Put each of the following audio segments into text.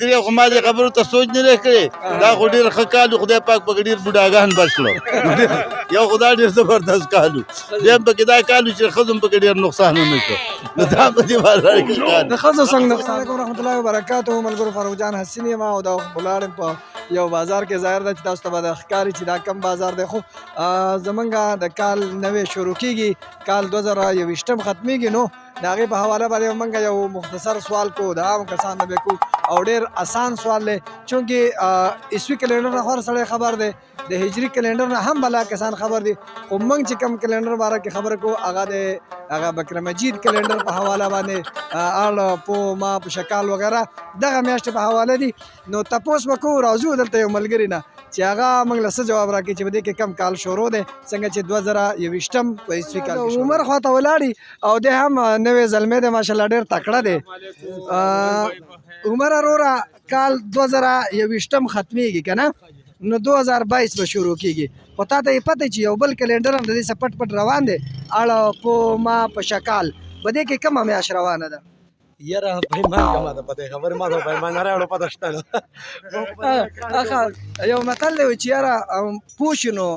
درې خو ما دې خبرو ته سوچ نه دی کړی. دا خو ډېر ښه کال و، خدای پاک پکې ډېر بوډاګان بچ کړل. یو خو دا ډېر زبردست کال و، دویم پکې دا کال و چې ښځو هم پکې ډېر نقصان ونه کړ. نو دا په دې باره کې کال د ښځو څنګه نقصان. علیکم ورحمت الله وبرکاته. ملګرو، فاروق جان حسین یم او دا ولاړم په یو بازار کې. ظاهر ده چې تاسو ته به د ښکاري چې دا کم بازار دی، خو زمونږ د کال نوې شروع کیږي، کال 2021 ختمیږي، نو د هغې په حواله باندې موږ یو مختصر سوال کوو، د عام کسانو به کوو او ډېر اسان سوال دی، چونکې عیسوي کلینډر نه خو هر سړی خبر دی، د هجري کلینډر نه هم بلا کسان خبر دي، خو موږ چې کوم کلینډر باره کې خبره کوو هغه د هغه بکر مجید کلینډر په حواله باندې، اړ پو ما په شکال وغیره دغه میاشتې په حواله دي. نو تپوس به کوو، راځو دلته یو ملګري نه چې هغه موږ له څه جواب راکړي چې په دې کې کم کال شروع دی، څنګه چې 2021 په عیسوي کال کې عمر خواته ولاړي او دی هم نوی زلمی دی، ماشاءالله ډېر تکړه دی. عمر وروره، کال 2021 ختمیږي که نه، نو 2022 به شروع کیږي، خو تا ته یې پته چې یو بل کلینډر هم د دې څه پټ پټ روان دی، اړه پو ما په شکال، په دې کې کومه میاشت روانه ده؟ یاره پیمان کما ده پته خبر ما ته پیمان نه راړو پته شته. اخا یو متل دی چې یاره پوه شي نو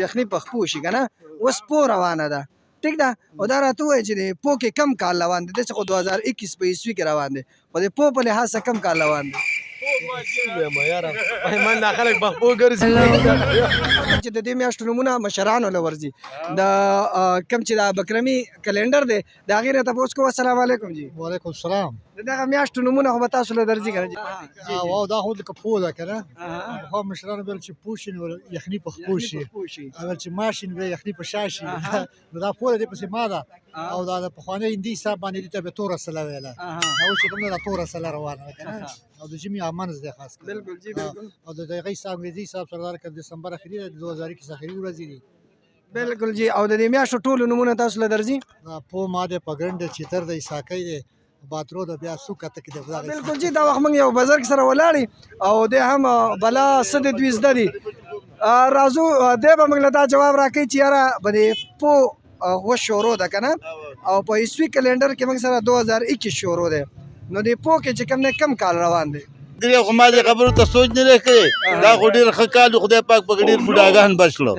یخني په خپو شي که نه، اوس پوه روانه ده، ټیک ده. او دا راته ووایه چې د پوه کې کم کال روان دی؟ داسې خو 2021 په عیسوي کې روان دی، خو د پوه په لحاظ سره کم کال روان دی؟ یاره پیمان دا خلک په خپو ګرځي. چې د دې میاشتو نومونه مشرانو له ورځي، د کم چې د بکرمي کلینډر دی د هغې نه تپوس کوو. السلام علیکم جی. وعلیکم السلام. د دغه میاشتو نومونه خو به تاسو له درځي که نه؟ او دا خو لکه پوه ده که نه، پخوا مشرانو ویل چې پوه شي نو یخني په خپو شي، اول چې ما شي نو بیا یخني په شا شي، نو دا پوه دې پسې ما ده. او دا د پخواني هندي حساب باندې دې ته به توره سله ویله، دا اوس چې کوم ده دا توره سله روانه ده که نه، او د ژمي امنځ دی خاص کر. بالکل جی، بالکل. او د دغه حساب انګریزي حساب سره دا دسمبر اخري ده، 2021 اخري ورځې دي. بالکل جی. او د دې میاشتو ټولو نومونه تاسو له درځي؟ دا پو ما دی، پګړنډ دی، چیتر دی، ساکۍ دی، باترو ده، بیا سوکه تک دی. بالکل جی. دا وخت موږ یو بزرګ سره ولاړی او دی هم بلا څه د دوی زده دي. راځو، دی به موږ له دا جواب راکوي چې یاره په دې پو اوس شروع ده که نه، او په عیسوي کلینډر کې موږ سره 2021 شروع دی، نو دې پو کې چې کوم دی کم کال روان دی؟ درې خو ما دې خبرو ته سوچ نه دی کړی. دا خو ډېر ښه کال و، خدای پاک پکې ډېر بوډاګان بچ کړل.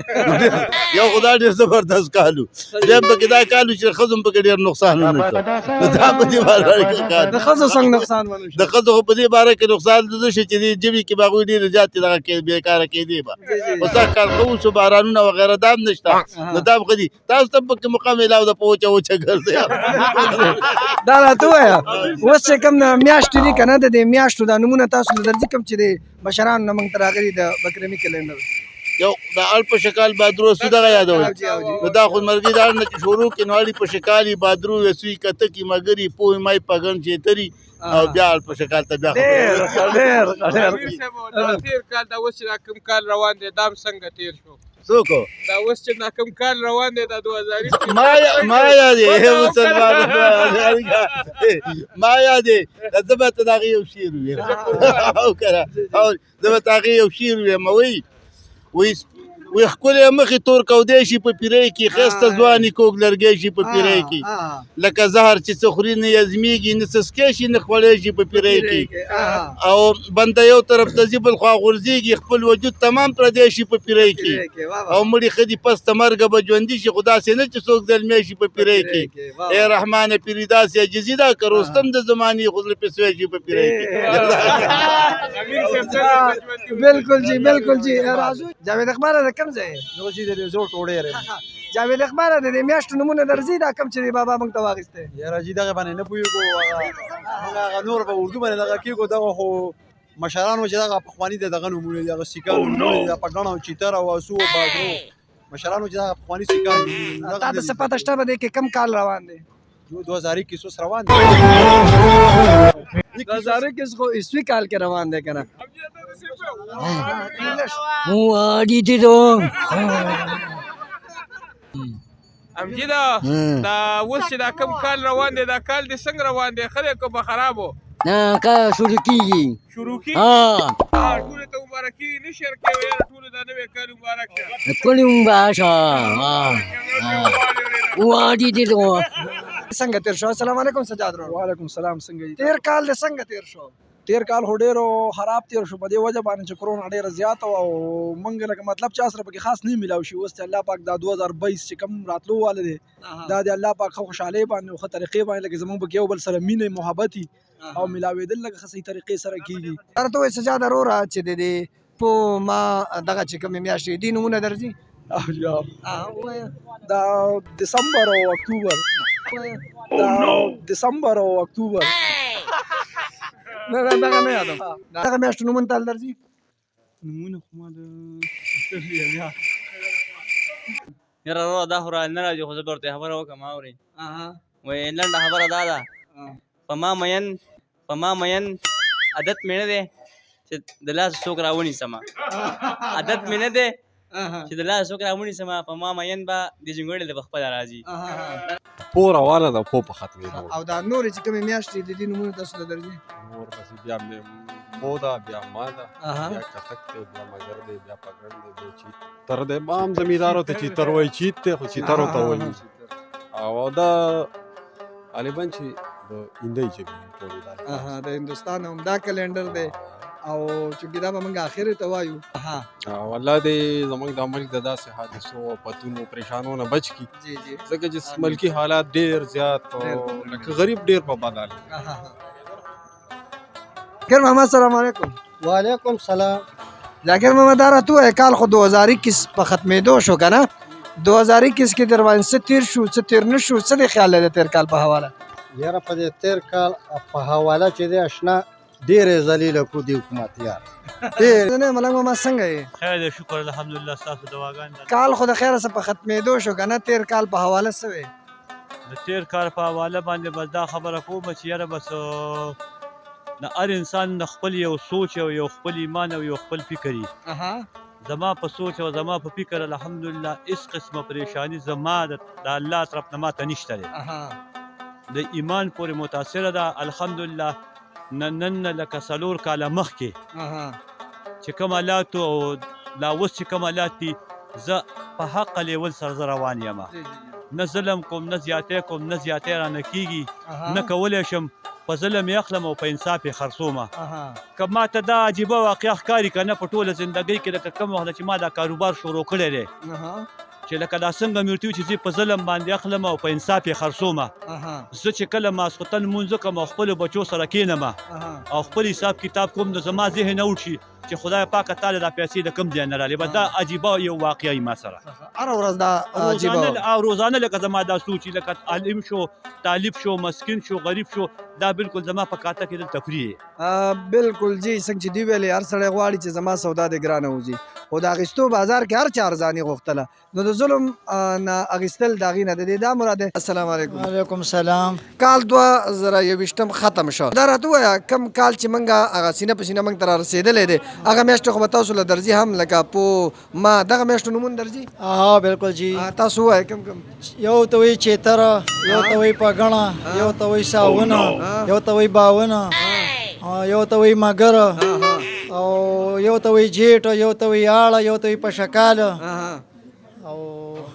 یو خو دا ډېر زبردست کال و، دویم پکې دا کال و چې ښځو هم پکې ډېر نقصان ونه کړ. نو دا په دې باره کې کال د ښځو څنګه نقصان ونه شو؟ د ښځو خو په دې باره کې نقصان نه شي چې دې ژمي کې به هغوی ډېرې زیاتې دغه کې بېکاره کېدې به. خو سږ کال ښه وشو، بارانونه وغیره دا هم نشته، نو دا هم ښه دي. تاسو ته پکې مقام علاوه ده په وچه وچه ګرځئ. دا راته ووایه اوس چې کوم میاشتې دي که نه، د دې میاشتو دا نومونه تاسو له درځي کوم چې د مشرانو نه موږ ته راغلي د بکرمي کلینډر؟ یو د اړ په شکال بادرو سو دغه یادوي، نو دا خو مرګي دا نه چې شروع کې نو اړي په شکالي بادرو وسوي کتکی مګری پوه مای پګن چې تری او بیا اړ په شکال ته بیا. ډېر ډېر ډېر. تیر کال دا اوس چې دا کوم کال روان دی دا هم څنګه تیر شو؟ څوک؟ دا اوس چې دا کوم کال روان دی دا 2000. ما یادې مسلمان ما یادې، زه به ته د هغې یو شعر ووایم او که نه، او زه به ته هغې یو شعر ووایم. وایي وی ښکلی مخې تور کودی شي په پیرۍ کې، ښایسته ځواني کوږ لرګی شي په پیرۍ کې، لکه زهر چې څه خوري نه یزمیږي، نه څه څکې شي نه خوړی شي په پیرۍ کې، او بنده یو طرف ته ځي بل خوا غورځېږي، خپل وجود تمام پردی شي په پیرۍ کې، او مړي ښه دي پس ته مرګه به ژوندي شي، خو داسې نه چې څوک زلمی شي په پیرۍ کې. ای رحمانه پیري داسې عاجزي ده که رستم د زمانې خو زړه پې سوی شي په پیرۍ کې. بالکل جی، بالکل جی. راځو جاوید اقبال، د کوم ځای؟ نو چې د زوړ ټوړې رم. جاوید اقبال، د دې میاشتو نومونه درځي دا کوم چې بابا موږ ته واخیسته؟ یاره جی دغه باندې نه پوهېږو، موږ هغه نور په اردو باندې دغه کېږو. دغه خو مشرانو چې دغه پخواني د دغه نومونه دي، هغه سیکان نومونه دي، پګڼ او چیتر او اسو او بادرو، مشرانو چې دغه پخواني سیکان. تا ته څه پته شته په دې کې کم کال روان دی؟ 2021 اوس روان دی. 2021 خو عیسوي کال کې روان دی که نه؟ امجید، دا اوس چې دا کوم کال روان دی دا کال دې څنګه روان دی، ښه دی که به خراب و؟ نه، کال شروع کیږي. شروع کیږي. ها. ټولو ته مبارکي نه شیر کوي؟ یاره ټولو دا نوی کال مبارک شه. کلی مبارک شه. وا دي دي. څنګه تیر شو؟ السلام علیکم سجاد ورور. وعلیکم السلام، څنګه یې؟ تیر کال دې څنګه تیر شو؟ تیر کال خو ډېر خراب تیر شو، په دې وجه باندې چې کرونا ډېره زیاته وه او موږ لکه مطلب چا سره پکې خاص نه میلاو شي. اوس چې الله پاک دا 2022 چې کوم راتلو واله دی، دا د الله پاک ښه خوشحالۍ باندې او ښه طریقې باندې لکه زموږ پکې یو بل سره مینه محبت او ملاوېدل لکه ښه صحیح طریقې سره کېږي. راته ووایه سجاد وروره چې د دې په ما دغه چې کومې میاشتې دي نومونه درځي؟ دا دسمبر او اکتوبر، دا دسمبر او اکتوبر. نه نه دغه نه یادوم. دغه میاشتو نومونه تاله درځي؟ نومونه خو ما د یاره وروره دا خو نه راځي، خو زه به ورته خبره وکړم اورې. وایي لنډه خبره دا ده، په ما مین، په ما مین عادت مې نه دی چې د لاسه څوک راونیسم، عادت مې نه دی چې د لاسه څوک راونیسم، په ما مین به د جونګړې له په خپله راځي. پو روانه ده، پو په ختمېدو. او دا نورې چې کومې میاشتې د دې نومونه تاسو ته درځي؟ نور پسې بیا پو ده، بیا ما ده، بیا کتک دی، بیا مګر دی، بیا پګړ دی، بیا چیتر دی. عام زمیندارو ته چیتر وایي، چیت دی خو چیترو ته وایي. او دا غالبا چې د هندۍ ژبې ټولې دا. د هندوستان هم دا کلندر دی، او چونکې دا به موږ اخرې ته وایو. او الله دې زموږ د ملک د داسې حادثو او پتونو پریشانو نه بچ کړي، ځکه چې ملکي حالات ډېر زیات لکه غریب ډېر په بد حال. ذاکر ماما السلام علیکم. وعلیکم سلام. ذاکر ماما دا راته ووایه کال خو 2021 په ختمېدو شو که نه، 2021 کې در باندې څه تېر شو څه تېر نه شو، څه دې خیال دی د تېر کال په حواله؟ یاره په دې تېر کال په حواله چې دی اشنا ډېرې ذلیله کړو دې حکومت یار. ډېر نه ملنګ ماما څنګه یې؟ خیر دی شکر الحمدلله، ستاسو دعاګانې. کال خو د خیره څه په ختمېدو شو که نه، تېر کال په حواله څه وې؟ د تېر کال په حواله باندې بس دا خبره کوم چې یاره بس د هر انسان د خپل یو سوچ او یو خپل ایمان او یو خپل فکر وي. زما په سوچ او زما په فکر الحمدلله هیڅ قسمه پریشانی زما د الله طرف نه ماته نشته دی، د ایمان پورې متاثره ده الحمدلله. نن لکه 4 کاله مخکې چې کوم حالات او لا اوس چې کوم حالات دي، زه په حق لیول سره زه روان یم، نه ظلم کوم، نه زیاتی کوم، نه زیاتی رانه کېږي، نه کولی شم په ظلم یې اخلم او په انصاف یې خرڅوم. که ما ته دا عجیبه واقعه ښکاري که نه، په ټوله زندګۍ کې لکه کوم وخت چې ما دا کاروبار شروع کړی دی، چې لکه دا څنګه مې ورته وویل چې زه په ظلم باندې اخلم او په انصاف یې خرڅوم، زه چې کله ماسخوتن لمونځ وکړم او خپلو بچو سره کښېنم او خپل حساب کتاب کوم، نو زما ذهن اوټ شي چې خدای پاکه تا له دا پیسې د کوم ځای نه راغلې. بس دا عجیبه یو واقعه وي ما سره هره ورځ دا عجیبه. او روزانه لکه زما دا سوچ لکه عالم شو، طالب شو، مسکین شو، غریب شو، دا بالکل زما په کاته کې دلته فري دی. بالکل جی، څنګه چې دوی ویلې هر سړی غواړي چې زما سودا دې ګرانه وځي، خو د اخیستو بازار کې هر چا ارزاني غوښتله، نو د ظلم نه اخیستل د هغې نه د دې دا مراد دی. السلام علیکم. وعلیکم سلام. کال 2021 ختم شو، دا راته ووایه کوم کال چې موږ هغه سینه په سینه موږ ته را رسېدلی دی، هغه میاشتې خو به تاسو له درځي هم لکه پو ما دغه میاشتو نومونه درځي؟ ها بالکل جی. تاسو ووایه کوم کوم؟ یو ته وایي چیتر، یو ته وایي پګڼه، یو ته وایي ساونه، یو ته وایي باونه، یو ته وایي مګر، او یو ته وایي جیټ، یو ته وایي اړه، یو ته وایي پشکال. او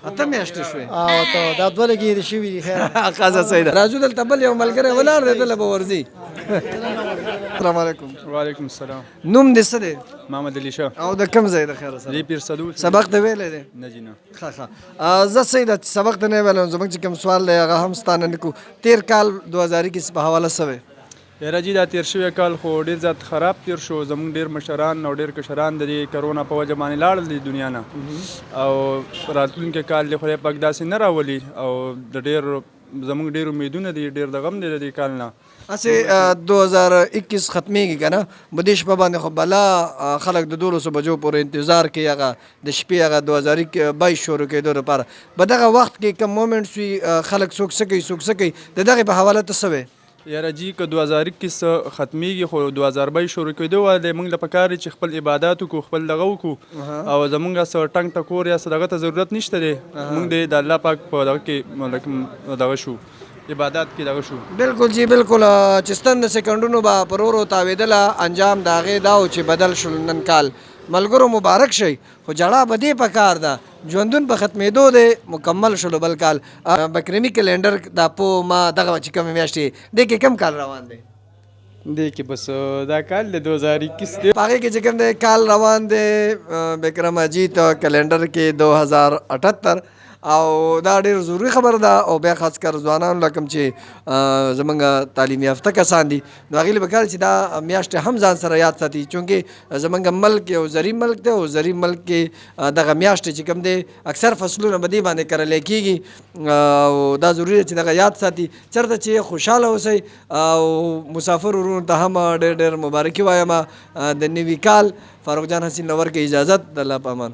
اته میاشتې شوې. او ته دا دوه لګې دي شوي دي. خیر ښه صحیح ده. راځو دلته بل یو ملګری ولاړ دی، دله به ورځي. السلام علیکم. وعلیکم السلام. نوم دې څه دی؟ محمد علي شاه. او د کوم ځای د خیره سره؟ دی پیر سدو. سبق دې ویلی دی؟ نه جی نه. ښه ښه. زه صحیح ده چې سبق دې نه ویلی، زموږ چې کوم سوال دی هغه هم ستا نه نه کوو. تېر کال 2021 په حواله څه وی؟ یاره جی دا تیر شوی کال خو ډیر زیات خراب تیر شو. زموږ ډیر مشران او ډیر کشران د دې کرونا په وجه باندې لاړل د دنیا نه، او راتلونکی کال دې خدای پاک داسې نه راولي، او د ډیر زموږ ډیر امیدونه دي، ډیر د غم دی د دې کال نه. هسې 2021 ختمېږي که نه، په دې شپه باندې خو بلا خلک د 12 بجو پورې انتظار کوي، هغه د شپې هغه 2022 شروع کېدو لپاره. په دغه وخت کې کوم مومنټس وي، خلک څوک څه کوي څوک څه کوي، د دغې په حواله ته څه وایې؟ یاره جی که 2021 ختمېږي خو 2022 شروع کېدو وایي دی، موږ له پکار دی چې خپل عبادات وکړو، خپل دغه وکړو، او زموږ څه ټنګ ټکور یا څه دغه ته ضرورت نشته دی. موږ دې د الله پاک په دغه کې دغه شو، عبادات کې دغه شو. بالکل جی بالکل. چې ستن د سیکنډونو به پر ورو تاوېدله، انجام د هغې دا و چې بدل شول نن کال. ملګرو مبارک شئ، خو جړا به دې پکار ده، ژوندون په ختمېدو دی، مکمل شولو بل کال. بکرمي کلندر دا پو ما دغه چې کومې میاشتې دې کې کوم کال روان دی؟ دې کې بس دا کال د 2021 دی. په هغې کې چې کوم دی کال روان دی بکرم اجیت کلندر کې 2078 او دا ډیر ضروري خبره ده او بیا خاص کر ځوانانو له کوم چې زمونږ تعلیم یافته کسان دي نو هغې له پکار چې دا میاشتې هم ځان سره یاد ساتي، چونکې زمونږ ملک یو زرعي ملک دی او زرعي ملک کې دغه میاشتې چې کوم دی اکثر فصلونه په دې باندې کرل کېږي او دا ضروري ده چې دغه یاد ساتي. چېرته چې خوشحاله اوسئ او مسافر ورونو ته هم ډېر ډېر مبارکي وایم د نوي کال. فاروق جان حسین له ورکړئ اجازت، د الله په امان.